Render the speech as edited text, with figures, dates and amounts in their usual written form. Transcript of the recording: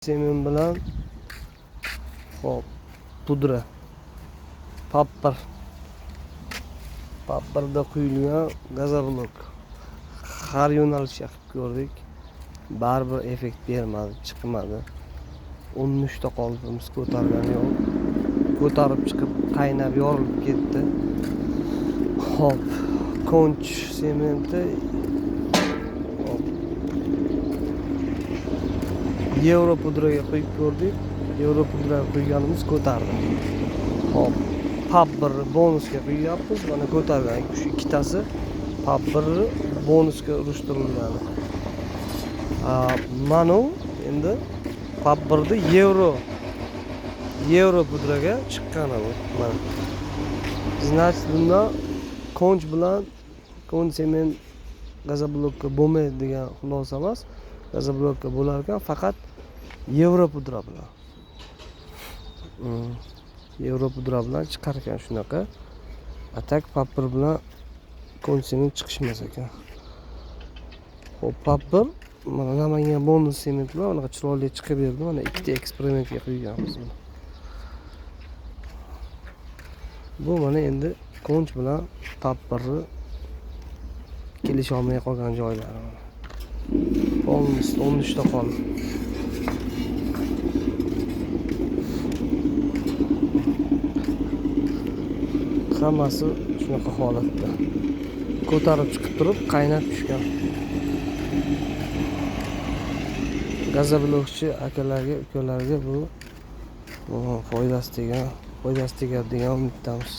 Sement bilan hop pudra pappir pappirda quyilgan gazoblok har yo'nalishga qilib ko'rdik, baribir effekt bermadi, chiqmadi. 13 ta qolipimiz ko'targani yo'q, ko'tarib chiqib qaynab yorilib ketdi. Hop konch sementi hop yevro pudraga quyib ko'rdik, yevro pudraga quyganimiz ko'tardi. Hop pap bir bonusga quyyapmiz, mana ko'targan shu ikkitasi pap bir bonusga urishtirilgani. Mana endi pap birni yevro pudraga chiqqani bu mana. Значит, bundan konch bilan konch sement gazoblokka bo'lmaydi degan xulosa emas. Gazoblokka bo'lar ekan faqat yevro pudra bilan. Yevro pudra bilan chiqar ekan shunaqa. A tak pap bir bilan konch sement chiqishmas ekan. Xo'p, pap bir mana Namangan bonus sement bilan unaqa chiroyli chiqib berdi. Mana ikkita eksperimentga qo'yganmiz buni. Bu mana endi konch bilan pap birni kelisha olmay qolgan joylari mana. Полностью 13 ta qoldi. Hammasi shunaqa holatda. Ko'tarib chiqib turib qaynab tushgan. Gazoblokchi akalarga, ukalarga bu foydasi tegadi degan umiddamiz.